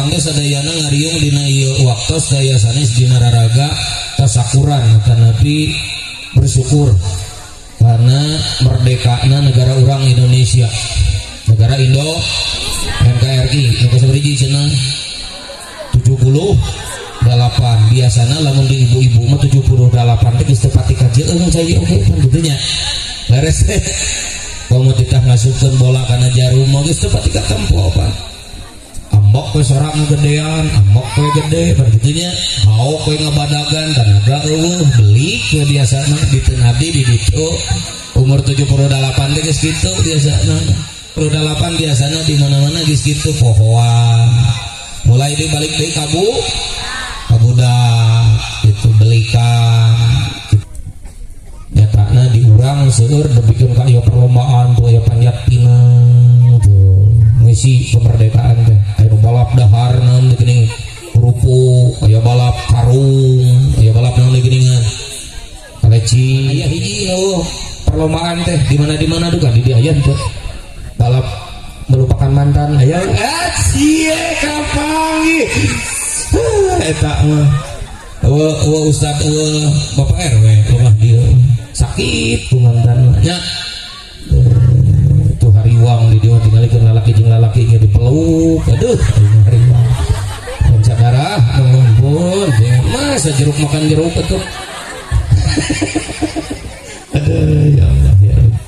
Urang teh sadayana ngariung dina ieu waktos, daya sanes dina raraga tasakuran, tetapi bersyukur karena merdekana negara urang Indonesia, negara Indo NKRI nu kasabaraha cenah? 78. Biasana lamun di ibu-ibu mah 78 teh geus teu pati kajeung cai oge kan kitu nya. Beres teh komo titah ngasupkeun bola kana jarum mah geus teu pati katempo apa, ambek we sorang gedean, ambek we gede pan kitu nya, haok we ngabadagan, tanaga eueuh, belik we. Biasana diteun abdi di ditu umur 78 teh geus kitu biasana. 78 biasana di mana-mana geus kitu, pohoan mulai di balik deui ka ka budak itu, belikan nyatana di urang seueur depikeun ka ieu perlombaan tuh, aya panjat pinang tuh ngisi kemerdekaan teh, aya nu balap dahar naon teh geuning, kerupuk, aya balap karung, aya balap naon deui geuningan, kaleci. Aya hiji eueuh perlombaan teh di mana, di mana duka di dieu aya teu balap melupakan mantan? Aya eh cie kapanggih eta mah. Eueuh, eueuh ustad, eueuh bapak RW rumah dieu sakit ku mantan mah nya. Tuh hariwang di dieu tingalikeun lalaki jeung lalaki ge dipeluk. Aduh, aing hariwang panca darah, ampun, masa jeruk makan jeruk atuh. Aduh, ya Allah, ya Allah.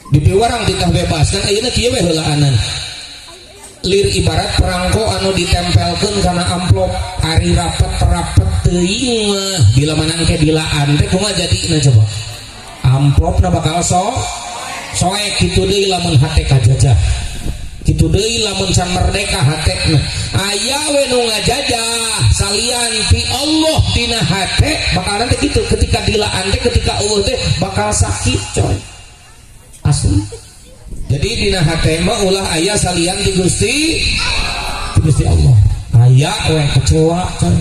Di piwarang titah bebas kan ayeuna kieu we heulaanan lir, ibarat perangko anu ditempelkeun kana amplop. Ari rapet-rapet teuing mah, bila mana engke dilaan teh kumaha jadina coba? Amplopna bakal soek. Kitu deui lamun hate kajajah, kitu deui lamun can merdeka hatena, aya we nu ngajajah salian ti Allah dina hate, bakal nanti kitu. Ketika dilaan teh, ketika eueuh teh bakal sakit coy, asli. Jadi dina hate mah ulah aya salian ti Gusti, ti Gusti Allah. Aya we kecewa coy,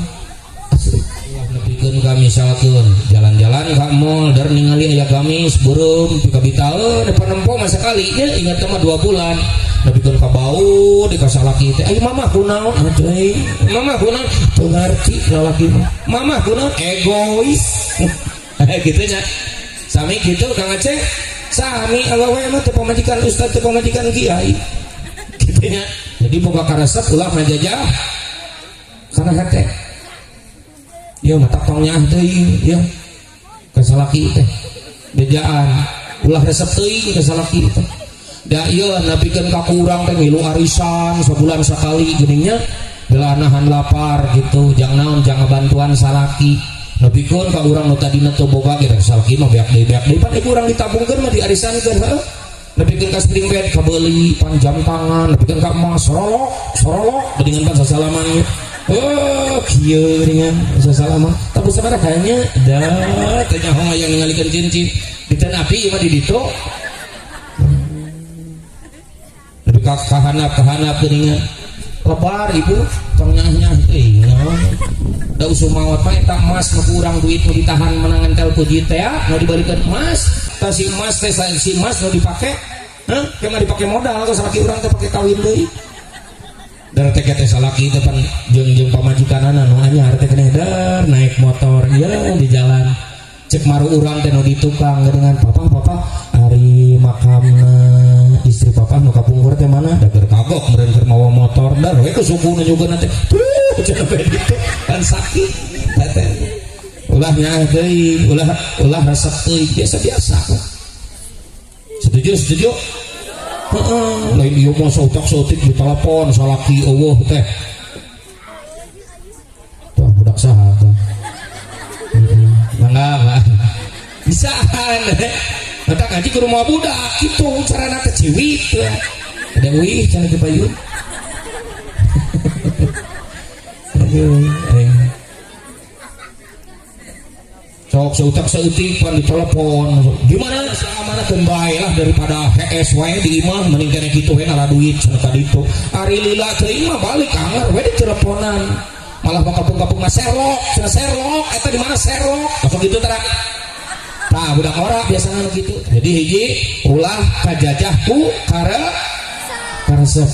asli. Ulah nepikeun ka misalkeun jalan-jalan ka mall dar ningali aya gamis beureum pikabitaeun, depan nempo mah sakali nya, ingat mah 2 bulan, nepikeun ka bau di ka salaki teh. "Ayo mama kunaon atuh? Mama kunaon?" Teu ngarti lalaki mah. "Mama kunaon?" "Egois." Gitu nya. Sami kitu Kang Aceh, sami awewe mah teu pamajikan ustad, teu pamajikan kiai kitu nya. Jadi boga karesep ulah ngajajah kana hate. Ya mata tong nyaah teuing ya ka salaki teh, bejaan ulah resep teuing ka salaki teh. Da ieu nepikeun ka kurang teh ngilu arisan sabulan sakali geuning nya, bela nahan lapar gitu, jang naon, jang bantuan salaki. Nepikeun ka urang nu tadina teu boga ge, salaki mah beak deui, beak deui, pan ieu urang ditabungkeun mah diarisankeun heuh. Nepikeun ka spring bed kabeuli, pan jam tangan, nepikeun ka emas sorolok sorolok geuningan, pan sasalaman ge. Oh, kieu geuningan sasalaman. Tapi sabaraha kayaknya da teh nyaho hayang ningalikeun cincin. Diteun api ieu mah di ditu. Lebih ka kahanap kahanap geuningan. Lebar ibu tong nyah-nyah euy naon. Da usum maot mah eta emas nu kurang duit nu ditahan menangan tel puji teh nu dibalikeun emas. Tah si emas teh, si emas nu dipake, hah, ke mah dipake modal ke salaki urang teh, pake kawin deui. Dar teh teh salaki teh pan jeung jeung pamajikanana nu anyar teh keneh dar naik motor ieu di jalan. Cek maru urang teh nu di tukang dengan, "Papa, papa, ari makamna istri papa nu kapungkur teh mana?" Da keur kagok meureun keur mawa motor, dar we ku suku nunjukkeun teh tuh cenah bae ditu kan sakit teh. Ulah nyaah teuing, ulah ulah resep teuing, biasa-biasa. Setuju, setuju. Heeh, lain ieu mah sautak-sautik di telepon salaki eueuh teh. Tuh budak saha tuh? Heeh, mangga, mangga. Bisaan. Mata ngaji ke rumah budak gitu carana teh ciwit ya. Ada wih cenah di payun. Aduh, eh. Sok seutak seutik pan ditelepon. Gimana amanah bae lah, daripada HS wae di imah mending kene kitu we ngala duit cenah ka ditu. Ari lila teuing mah balik anger we di teleponan. Malah bakal kampung-kampung mah serlok, cenah serlok, eta di mana serlok? Langsung gitu tara. Tah budak ora biasana nu kitu. Jadi hiji ulah kajajah ku karesep.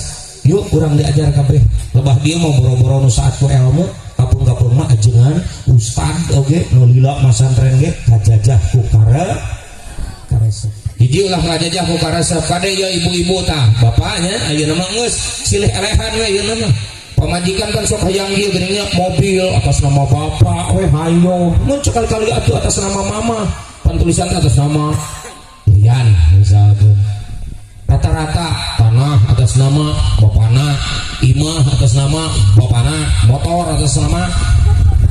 Yuk urang diajar kabeh. Lebah dia mau boro-boro nu saat ku ilmu, kapung-kapung mah ajengan ustad oge nu lila masantren ge kajajah ku karesep. Hiji ulah ngajajah ku karesep kade ya ibu-ibu tah, bapaknya ayeuna mah geus silih elehan we ayeuna mah. Pamajikan kan sok hayang ieu geuning mobil atas nama bapak we hayo. Mun sekali-kali atuh atas nama mama, pan tulisan atas nama Rian misalkan. Rata-rata tanah atas nama bapana, imah atas nama bapana, motor atas nama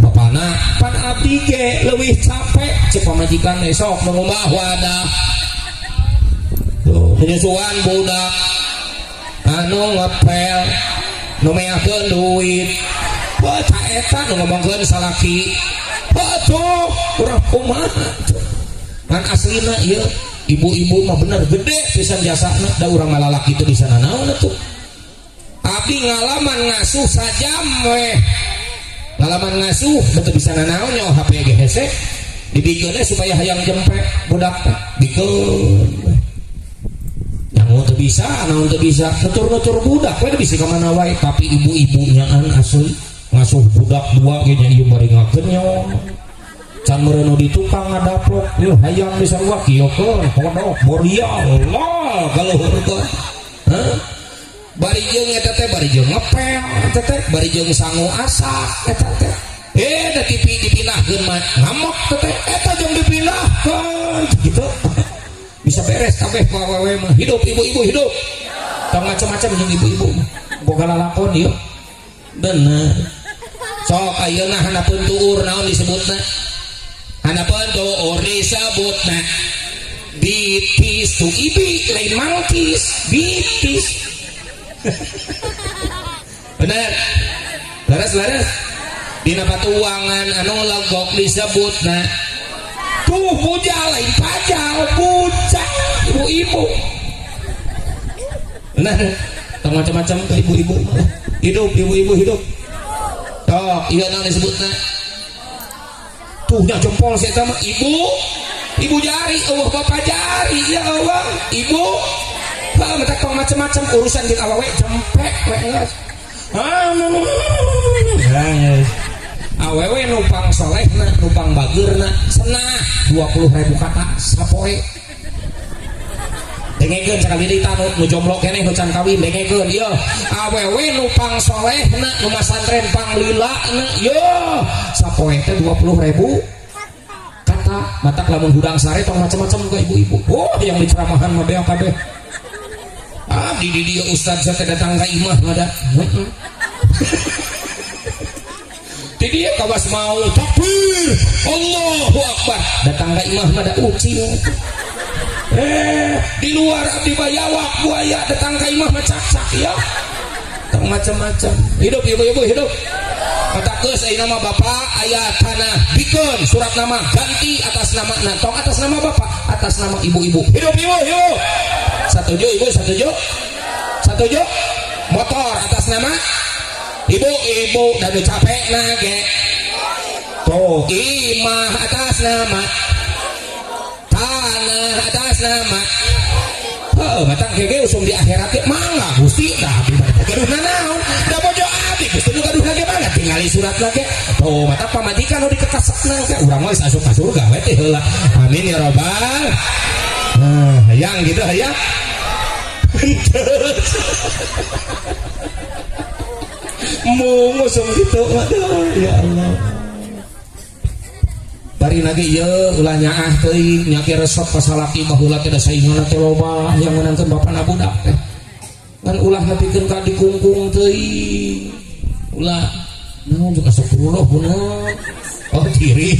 bapana. Pan abdi ge leuwih capek cek pamajikan esok ngumbah wadah. Tuh, menyusuan budak anu ngepel nu meakeun duit. Wah, ca eta nu ngomongkeun salaki. Atuh, urang kumaha tuh. Ngan aslina ieu ibu-ibu mah bener gede pisan jasana da urang mah lalaki teu bisa nanaon atuh. Abdi ngalaman ngasuh sajam weh. Ngalaman ngasuh betul bisa nanaon nya HP ge hese. Dibikeun supaya hayang jempe budak teh. Bikeun weh. Yang mau teu bisa, naon teu bisa, nutur-nutur budak we bisa ka mana wae, tapi ibu-ibunya an asli ngasuh budak dua ge nya ieu bari ngakenyong. Can meureun di tukang ngadaplok, ieu hayang disarua kieukeun, kodok, boria, Allah kaluhurkeun. Hah? Bari jeung eta teh bari jeung ngepel eta teh, bari jeung sangu asak eta teh. Eh, da TV dipindahkeun mah ngamok teh, eta jeung dipindahkeun gitu. Bisa beres kabeh ku awewe mah. Hidup ibu-ibu hidup. Tong macam-macam jeung ibu-ibu mah. Boga lalakon ieu. Bener. Sok ayeuna handapeun tuur naon disebutna? Handapeun tuur disebutna bitis tu ibi lain mangkis, bitis. Bener. Leres leres. Dina patuangan anu legok disebutna tuh bujal lain pajal, bujal ibu-ibu. Bener. Tong macam-macam ke ibu-ibu. Hidup ibu-ibu hidup. Tok, ieu naon disebutna? Tuh nya jempol saya sama ibu. Ibu jari, eueuh bapak jari, ya Allah. Ibu. Heuh, mata tong macam-macam urusan jeung awewe jempek we geus. Ah, awewe numpang solehna, numpang bageurna, senah 20.000 kata sapoe. Dengekeun sakali deui tanu nu jomblo keneh nu can kawin dengekeun ieu. Awewe numpang solehna, nu masantren panglilana, ieu sapoe teh 20.000 kata. Matak lamun hudang sare tong macam-macam ke ibu-ibu. Oh, yang diceramahan mah beak kabeh. Ah, di dia ustaz saya datang ka imah mah da. Heeh. Di dia kawas mau takbir, Allahu Akbar, datang ka imah mah da ucing. Eh, di luar abdi bayawak buaya datang ka imah mah cak-cak ya. Tong macam-macam. Hidup ibu-ibu hidup. Kata geus ayeuna mah bapak aya tanah bikeun surat nama ganti atas nama nah tong atas nama bapak atas nama ibu-ibu. Hidup ibu hidup. Setuju ibu setuju? Setuju? Motor atas nama ibu-ibu dan capek nage. Tuh imah atas nama tanah atas nama. Heuh, batang kege usum di akhirat ge mangga Gusti da abdi mah gaduh nanaon da bojo abdi Gusti nu gaduh ge mangga tingali surat lagi. Tuh mata pamajikan nu dikekasepna ge urang mah geus asup ka surga we teh heula. Amin ya robbal. Nah, hayang gitu hayang. Mung usum gitu aduh ya Allah. Bari lagi ieu ulah nyaah teuing nya ke resep ka salaki baheula teh da sainganna teh loba yang meunangkeun bapana budak teh. Ngan ulah nepikeun ka dikungkung teuing. Ulah naon juga astagfirullah bener. Oh diri.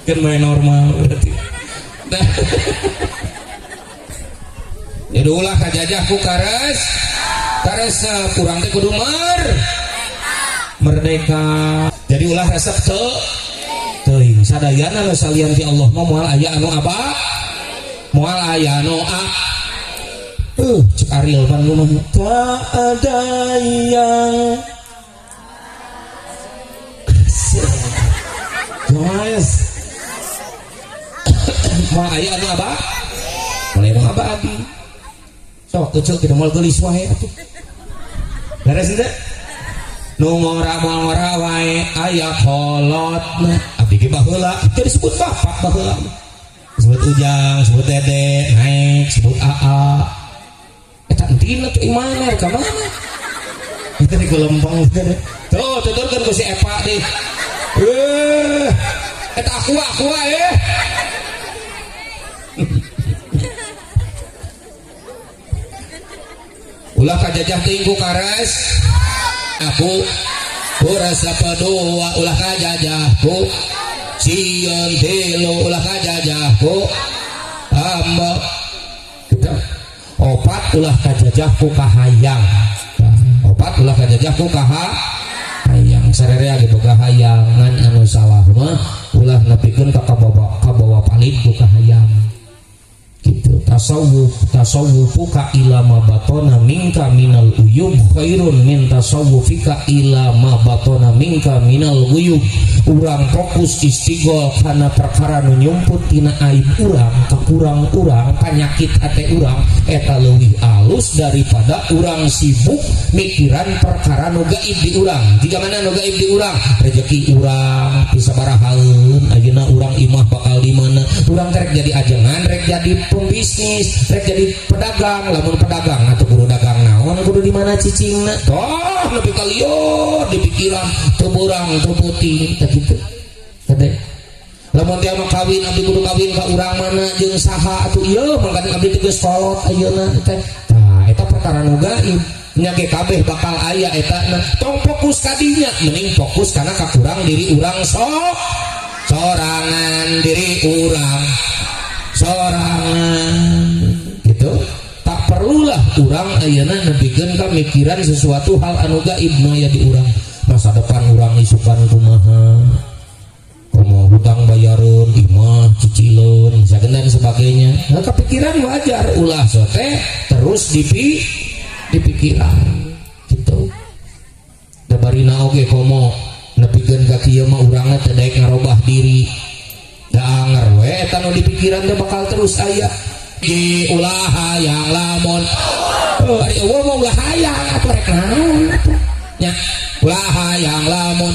Kan main normal berarti. Nah. Jadi ulah kajajah ku kares karesep urang teh kudu merdeka. Jadi ulah resep teu teuing sadayana nu salian ti Allah mah moal aya anu aba moal aya anu a cek Ariel pan mah tak ada yang guys moal aya anu aba moal anu abadi. Sok kecil kita moal geulis wae atuh. Leres henteu? Nu ngora moal ngora wae aya kolotna. Abdi ge baheula teu disebut bapak baheula. Sebut Ujang, sebut Dede, naik, sebut AA. Eta entina tuh imana ka mana? Itu di lempeng. Tuh, tuturkeun ku si Epa deh. Eta aku eh. Ulah kajajah teuing ku kares. Aku ku resep dua ulah kajajah ku sieun tilu ulah kajajah ku ambek. Gitu. Opat ulah kajajah ku kahayang. Opat ulah kajajah ku kahayang. Sarerea ge boga hayang ngan anu salah mah ulah nepikeun ka kabawa palid ku kahayang. Gitu. Tasawuf tasawufuka ila ma batona minka minal uyub khairun min tasawufika ila ma batona minka minal uyub. Urang fokus istighol kana perkara nu nyumput tina aib urang, kakurang urang, panyakit hate urang eta leuwih alus daripada urang sibuk mikiran perkara nu gaib di urang. Jiga mana nu gaib di urang? Rezeki urang pisabarahaeun, ayeuna urang imah bakal di mana? Urang rek jadi ajengan, rek jadi pembisnis, rek jadi pedagang. Lamun pedagang atau kudu dagang naon, kudu di mana cicingna? Toh lebih kalior di pikiran teu beurang teu peuting teh kitu. Teh lamun teh mah kawin abdi kudu kawin ka urang mana jeung saha atuh ieu mangkaning abdi teh geus kolot ayeuna teh. Tah eta perkara nu gaib nya ge kabeh bakal aya eta na. Tong fokus ka dinya, mending fokus kana kakurang diri urang sok sorangan diri urang sorangan gitu. Tak perlulah urang ayeuna nepikeun ka mikiran sesuatu hal anu gaib nu aya di urang. Masa depan urang isukan kumaha, komo hutang bayareun, imah cicileun, misalkan dan sebagainya. Nah, kepikiran wajar, ulah sote terus dipikiran gitu. Da barina oge komo nepikeun ka kieu mah urangna teh daek ngarobah diri. Da anger we eta nu dipikiran teh bakal terus aya. Di ulah hayang lamun. Oh, ari eueuh mah ulah hayang atuh rek naon atuh. Nya ulah hayang lamun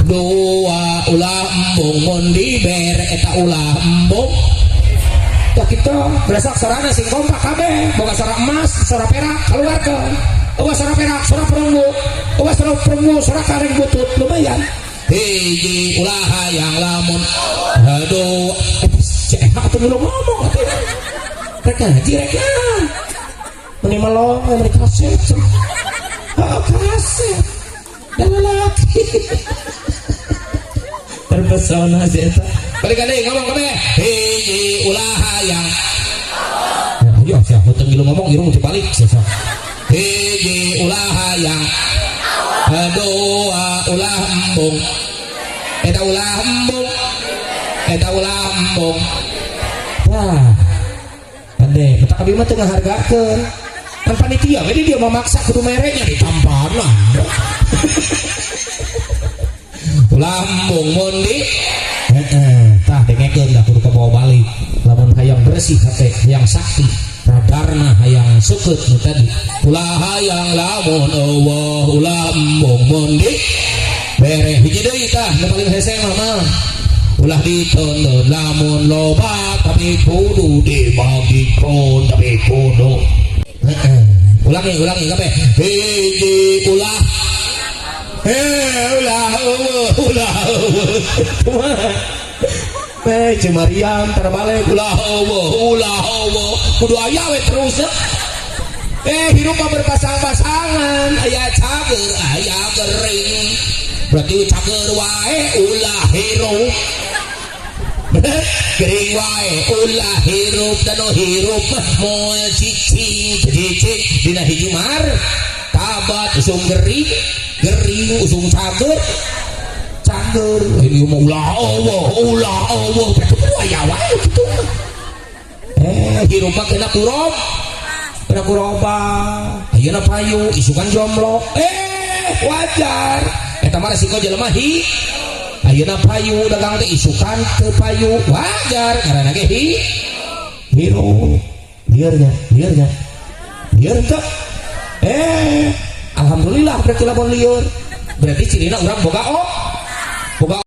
dua ulah embung mun dibere eta ulah embung. Tah kitu beresak sorana sing kompak kabeh, boga sora emas, sora perak keluarkeun. Eueuh sora perak, sora perunggu. Eueuh sora perunggu, sora kareng butut lumayan. Hiji ulah hayang lamun aduh cek atuh nu ngomong atuh. Rek ngaji rek naon? Meni melong meni kaset. Oh, kaset. Dan lelaki. Terpesona si eta. Balik deui ngomong kabeh. Hiji ulah hayang. Ayo sia hutang gilu ngomong irung dibalik sia. Hiji ulah hayang. Dua ulah embung. Eta ulah embung. Eta ulah embung. Wah. Ade, eta abdi mah teu ngahargakeun. Kan panitia, jadi dia memaksa kudu merenya ditampanan. Ulah embung mun di heeh, tah dengekeun dah kudu kabawa balik. Lamun hayang bersih hate, hayang sakti, radarna hayang seukeut nu tadi. Ulah hayang lamun eueuh, ulah embung mun di bere hiji deui tah nu paling hese mah mah. Ulah diteundeun lamun loba tapi kudu dibagikeun tapi kudu. Heeh. Ulangi, ulangi kabeh. Hiji ulah ulah eueuh, ulah eueuh. Kumaha? Ceu Mariam terbalik ulah eueuh, ulah eueuh. Kudu aya we terus. Hirup mah berpasang-pasangan, aya cager, aya gering. Berarti cager wae ulah hirup. Bener? Gering wae ulah hirup dan nu hirup mah moal cicing, cicing dina hiji mar. Tabat usum gering, gering usum cager, cager. Ini mah ulah eueuh, ulah eueuh. Berarti kudu aya wae kitu mah. Hirup mah kena kurob. Kena kuroba. Ayeuna payu, isukan jomblo. Wajar. Eta mah resiko jelema hi. Ayeuna payu dagang teh isukan teu payu. Wajar karena ge hi. Hirup. Lieur nya, lieur nya. Lieur teu? Eh, alhamdulillah, berarti lamun lieur berarti cirina urang boga, oh.